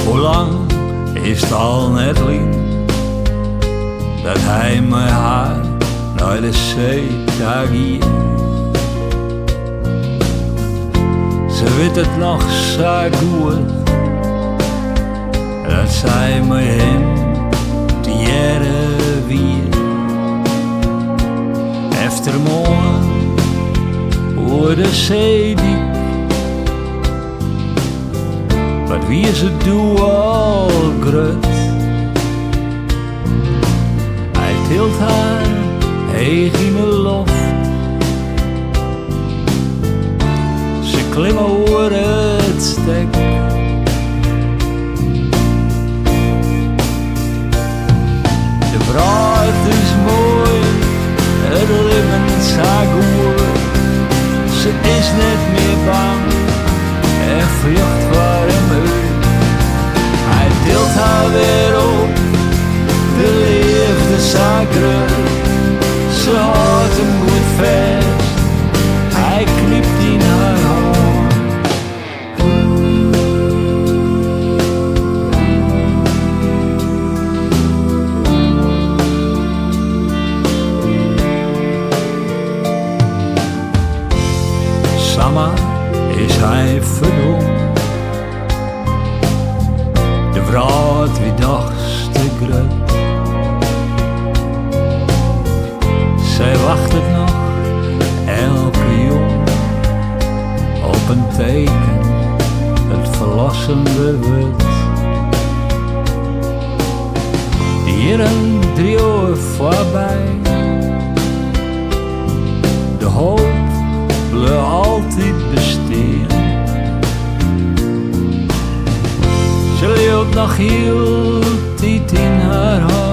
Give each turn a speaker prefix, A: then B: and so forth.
A: Hoe lang is it al net lyn dat hy mei har nei de see ta gie? Se wit it noch sa goed dat sy mei him tegearre wie. Eftermoarn oer de seedyk. Wat wie se doe al grut. Hy tilt har heech yn 'e loft. Se klimme oer it stek. De wrâld is moai, it libben sa goed. Se is net mear bang en fljocht foar him út. Hy tilt har wer op, de leafde sa grut. Se hâldt him goed fêst, hy knypt yn har hân. Samar is hy ferdwûn. De wrâld wie dochs te grut. Sy wachtet noch elke jûn op in teken, it ferlossende wurd. De jierren driuwe foarby, de hoop bleau altyd bestean. Se leaut noch hieltyd yn har hân.